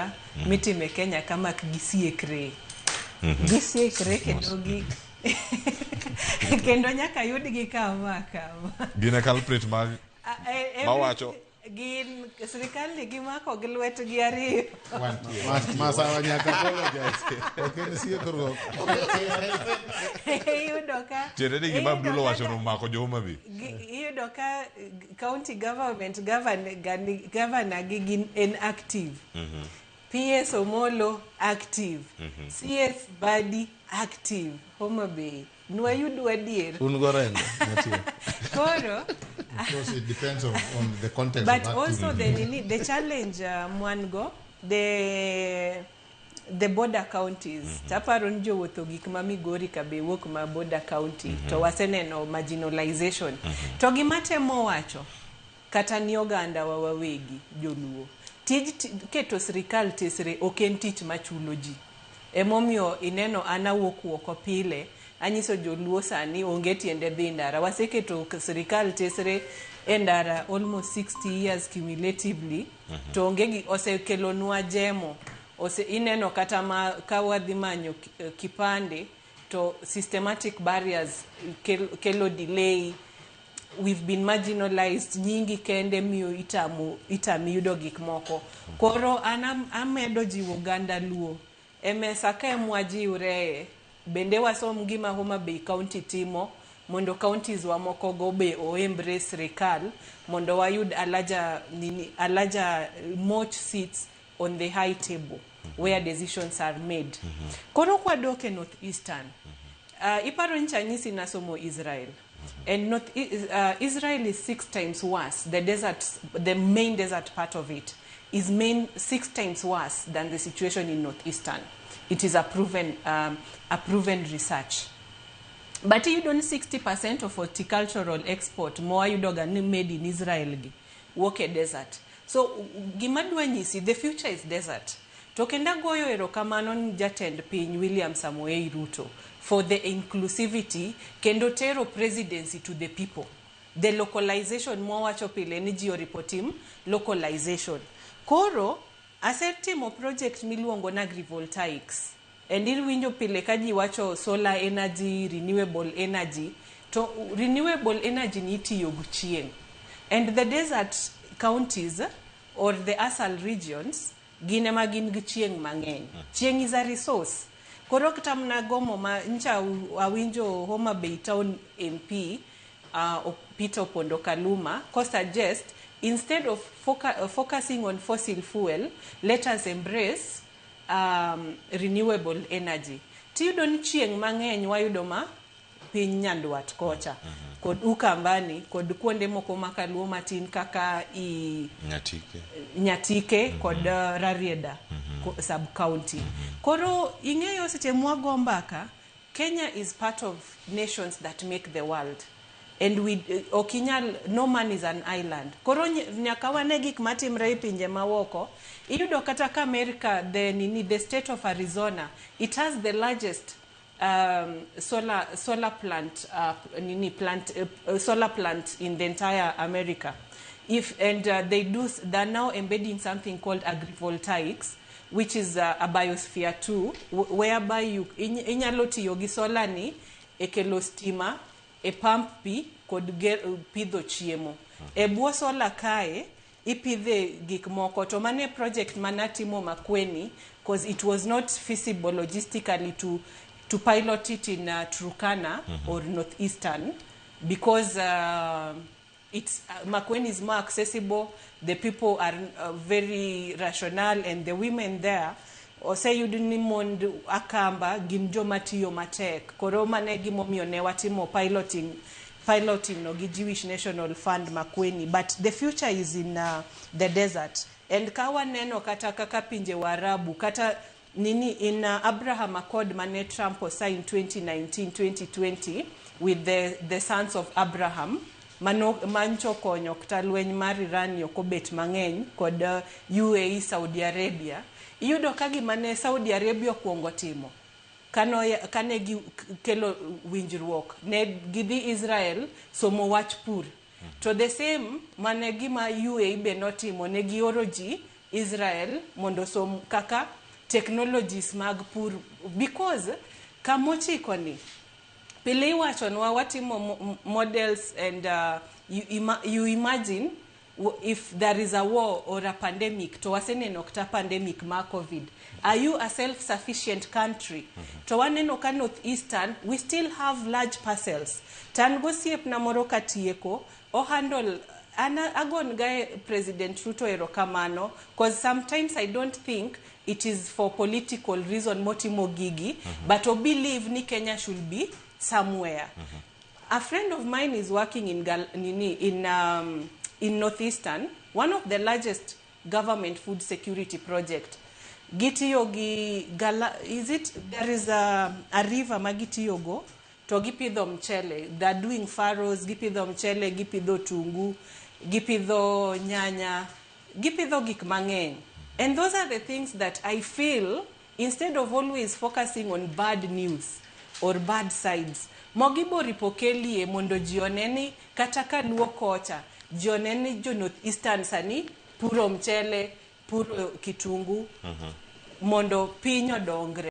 amora mitime Kenya ka mak gisiekre. Gisiekre kendo gi kendo nyaka yudgi kama kama. Gin e culprit mag Mawacho. Gin sirikal ni gimako gi lwetgi ariyo. Masawa nyaka apologize. Ok en siekruok. Iyudo ka Tiende ni gima Abdul owacho no omako jo Homa Bay. Iyudo ka county government governor gi gin en active. PS Omolo active. CS Badi active. Homa Bay. Nwayudu adier. Un gorengo. Nitie. Koro Of course, it depends on the context but of also the activity. nini, the challenge mwan go the border counties. Taparo ni jowuotho gik ma Migori ka be wuok ma border county to waseneno marginalization. To gima temo wacho kata ni oganda wa wawegi joluo tij keto sirikal tesre ok en tich machulo ji. Emomiyo ineno an awuok oko pile anyiso joluo sani onge tiende dhi ndara. Waseketo sirikal tesre e ndara almost 60 years cumulatively to onge gi osekelonwa jemo. Ose ineno kata ma ka wadhi manyo kipande to systematic barriers kelo delay. We've been marginalized, nyingi kende miyo itamu itami yudo gik moko. Koro an amedo jiwo oganda luo e mesa ka emwajiwreye bende wasom gima Homa Bay County timo mondo counties wa moko go be o embrace sirikal mondo wayud a larger nini, a larger more seats on the high table where decisions are made. Koro kwadok e North Eastern, iparo ncha anyisi nasomo Israel. And Israel is six times worse. The desert, the main desert part of it is main six times worse than the situation in Northeastern. It is a proven research. But iyudo ni 60% of horticultural export mowa ni made in Israel gi wuok e desert. So gima dwa nyisi, the future is desert. To kendo agoyo erokamano ni jatend piny William Samoei Ruto for the inclusivity kendo tero presidency to the people. The localization mwawacho pile ni ji oripo tim localization. Koro asetimo project miluongo ni agrivoltaics. And iwinjo pile ka ji wacho solar energy, renewable energy. To renewable energy ni itiyo gi chieng'. And the desert counties or the ASAL regions gin ema gin gi chieng' mang'eny. Chieng' is a resource. Koro kata mana gomo ma ncha awinjo Homa Bay Town MP Peter Opondo Kaluma ko suggest instead of focusing on fossil fuel, let us embrace renewable energy. Tiyudo ni chieng' mang'eny wayudo ma piny Nyandwat kocha kod Ukambani kod kuonde moko makaluo matin kaka i Nyatike. Nyatike kod Rarieda sub county. Koro ing'eyo seche mwago mbaka, Kenya is part of nations that make the world. And we ok inyal, no man is an island. Koro nyaka wane gik matimre e pinje maoko. Iyudo kata ka America, the nini, the state of Arizona, it has the largest solar plant nini plant solar plant in the entire America. If and they do they're now embedding something called agrivoltaics, which is a biosphere too, whereby you inyalo tiyo gi solar ni e kelo stima, e pump pi kod pidho chiemo. E bwo solar kae ipidhe gik moko to mane project manatimo Makueni because it was not feasible logistically to pilot it in Turkana or Northeastern because it's Makueni is more accessible, the people are very rational and the women there oseyud ni mond Akamba gin joma tiyo matek. Koro mane gimomiyo ne watimo piloting no gi Jewish National Fund Makueni, but the future is in the desert. And ka waneno kata kaka pinje Waarabu kata nini in Abraham Accord mane Trump osign 2019 2020 with the sons of Abraham mano mancho konyo kata lweny mar Iran ok obet mang'eny kod UAE, Saudi Arabia. Iyudo ka gima ne Saudi Arabia okuongo timo kane gikelo winjruok ne gidhi Israel somo wach pur. To the same mane gima UAE be notimo, ne gioro ji Israel mondo osom kaka technologies mag pur, because kamochiko ni pile iwachonwa watimo models and you imagine if there is a war or a pandemic, to waseneno kata pandemic ma COVID, are you a self sufficient country? To waneno ka North Eastern we still have large parcels. To an gosiepna moro katieko ohandle an agon ga President Ruto erokamano, 'cause sometimes I don't think it is for political reason motimo gigi, but o believe ni Kenya should be somewhere. A friend of mine is working in Gal, nini, in Northeastern, one of the largest government food security project. Gitiyo gi gala, is it there is a river ma gitiyogo to gipidho mchele. They're doing farrows, gipidho mchele, gipidho tungu, gipidho nyanya, gipidho gik mang'eny. And those are the things that I feel, instead of always focusing on bad news or bad sides, mogibo ripokelie mondo ji one ni kata ka luo kocha ji one ni jo North Eastern sani puro mchele, puro kitungu mondo piny odongre.